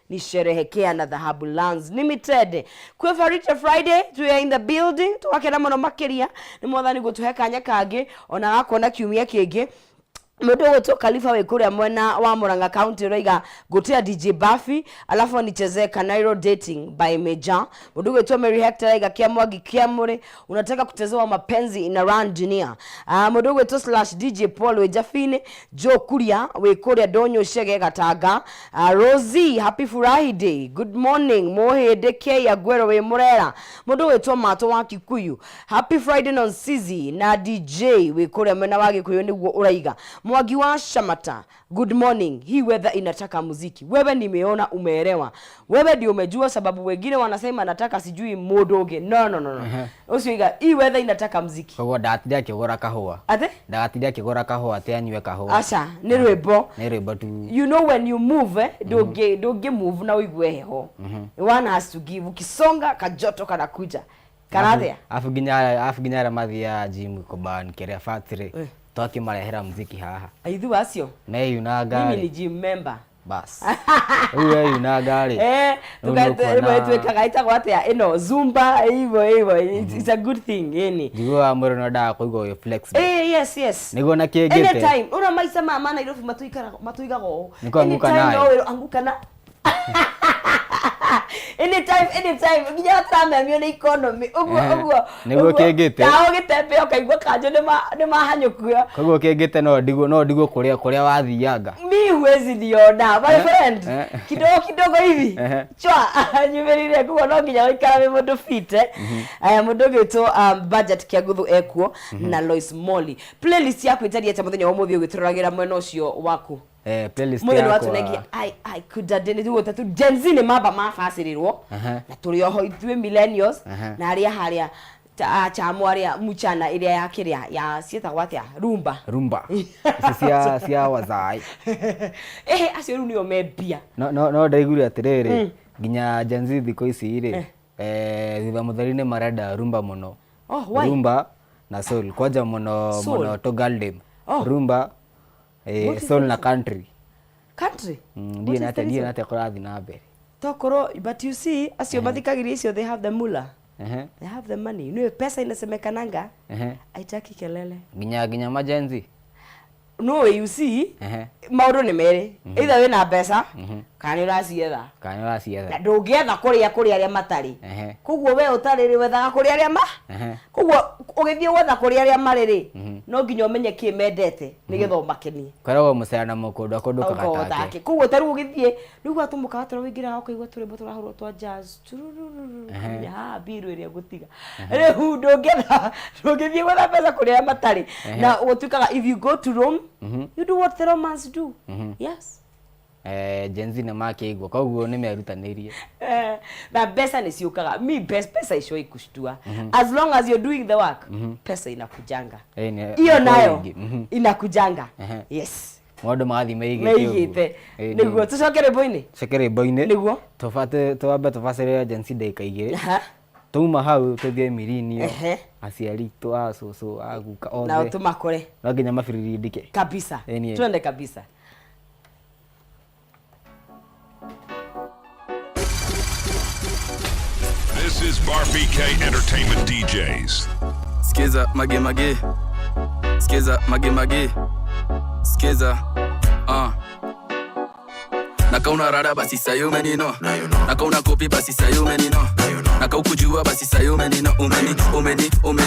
Ni sherehekea na Dhahabu Lands Limited. Kwĩ Farita Friday, we are in the building. Twakena mũno makĩria nĩ Mwathani gũtũhe kanya kangĩ ona gakuona kiumia kĩngĩ. Mũndũ ũgwĩtwo Khalifa wĩ kũrĩa mwena wa Murang'a County ũroiga ngũtia DJ Buffy alafu anichezee Kanairo Dating by Meja. Mũndũ ũgwĩtwo Mary Hector araiga kia Mwangi kia Mũrĩ unataka kuchezewa mapenzi ina run dunia. Mũndũ ũgwĩtwo slash DJ Paul wĩ Jabini, Joe Kuria wĩ kũrĩa Ndũnyũ Chege Gatanga. Rosie, happy Furahi Day, good morning. Mũhĩndĩ K Aguero wĩ Mũrera. Mũndũ ũgwĩtwo Mato wa Kikuyu, happy Friday non Sizi na DJ wĩ kũrĩa mwena wa Gĩkũyũ nĩguo ũraiga. Mwangi wa Shamata, good morning. Hii weather inataka muziki. Wewe nimeona umeelewa. Wewe ndio umejua sababu wengine wanasema nataka sijui mũndũ ũngĩ. No, no, no, no. Ũcio iga hii weather inataka muziki. Koguo ndagatinde akĩgũra kahũa. Ate? Ndagatinde akĩgũra kahũa atĩ anyue kahũa. Aca, nĩ rwĩmbo. Nĩ rwĩmbo tu. You know when you move, eh, ndũngĩ move na ũigue heho. One has to give. Ukisonga kajoto kanakuja. Kana atĩa? Afu nginya arĩa mathiaga gym kũban kĩrĩa factory, twakĩmarehera muziki haha. Aithu acio. Meyunanga. Mimi ni rĩ gym member. Bas, rĩu weyunanga rĩ, rĩu nĩũkuona- Rĩmwe twĩkaga ĩtagwo atĩa ĩno zumba hivyo hivyo. It's a good thing, ĩni. Njiguaga mwĩrĩ nĩwendaga kũigua wĩ flexible. Yes. Nĩguo na kĩngĩte. Anytime ũrĩa maica maya ma Nairobi matuikaraga matuigaga ũũ. Nĩ kwanguka Anytime nayo. no wĩrwo anguka na anytime, anytime nginya tũramemio nĩ economy ũguo. Ũguo. Nĩguo kĩngĩte. Taũ gĩtembea ũkaigua kanjũ nĩ mahanyũkio. Koguo kĩngĩte no ndigwo kũrĩa wathianga. Mi huwezi niona, my friend. Kidogo kidogo hivi chwa nyumĩrire. Koguo no nginya gũikara wĩ mũndũ fit, eh. Aya, mũndũ ũgĩtwo Budget Kĩanguthu ekuo na Lois Molly. Playlist yaku ĩtariĩ atĩa mũthenya wa ũmũthĩ ũgĩtũroragĩra mwena ũcio waku? Playlist Mũthenya yakwa watunegia ai kuda nĩ tuguo tatu Gen Z nĩ mamba mabacĩrĩrwo na tũrĩ oho ithuĩ millennials na arĩa harĩa chamo arĩa muchana ĩrĩa ya kĩrĩa ya ciĩtagwo atĩa, rumba. Rumba ici cia wazai. Ehe, acio rĩu nĩo membia. No ndaiguire atĩrĩrĩ, nginya Gen Z thikũ ici rĩ, thutha mũtheri nĩ marenda rumba mũno. Oh, why? Rumba na soul kwanja mũno. Soul? Mũno to girldom. Oh. Rumba, What is soul na country. Country? Ndiĩ What is na the atĩa, ndiĩ reason? na atĩa kũrathiĩ na mbere. Tokorwo, but you see acio mathikagĩrĩria icio, they have the mula. They have the money. Nĩ pesa inasemekananga, haitaki kelele. Nginya ma Gen Z. No, you see, maũndũ nĩ merĩ, either wĩna mbeca kana nĩ ũracietha. Kana nĩ ũracietha. Na ndũngĩetha kũrĩa kũrĩ arĩa matarĩ. Koguo we ũtarĩ rĩ, wethaga kũrĩ arĩa ma koguo ũgĩthiĩ gwetha kũrĩ arĩa marĩ rĩ, no nginya ũmenye kĩ mendete nĩgetha ũmakenie. Koragwo mũcera na mũkũndũ akũndũ Ũkorwo kagatake. take. Koguo ta rĩu ũgĩthiĩ rĩu gwatũmũka watũra ũingĩraga ũkaigua tũrwĩmbo tũrahũrwo twa jazz turururu, ũkamenya haha mbiru ĩrĩa ngũtiga. Rĩu ndũngĩetha, ndũngĩthiĩ gwetha mbeca kũrĩ arĩa matarĩ na gũtuĩkaga if you go to Rome, you do what the Romans do, yes. Gen Z nĩ makĩigua, koguo nĩ merutanĩirie. Na mbeca nĩ ciũkaga. Mi pesa ishoi kushtua as long as you're doing the work. Pesa inakujanga. Hiyo Nĩ nayo kwa wingi. Inakujanga. Yes. Maũndũ magathiĩ meigĩte ũguo. Meigĩte. Nĩguo tũcoke rwĩmbo-inĩ. Coke rwĩmbo-inĩ. Nĩguo. Tũbate twambe tũbacĩrĩre Gen Z ndagĩka 2. Twauma hau tũthiĩ mirinio. Aciari itũ, a cũcũ, a guka, na othe tũmakore. No nginya mabiririndike. Kabisa. Ĩni. Twende kabisa. This is Bar BK Entertainment DJs. Skiza mage mage, skiza mage mage, skiza nakauna rada basi sayo umenino, nakauna kopi basi sayo umenino, nakaukujua basi sayo umenino, umeni umeni umeni.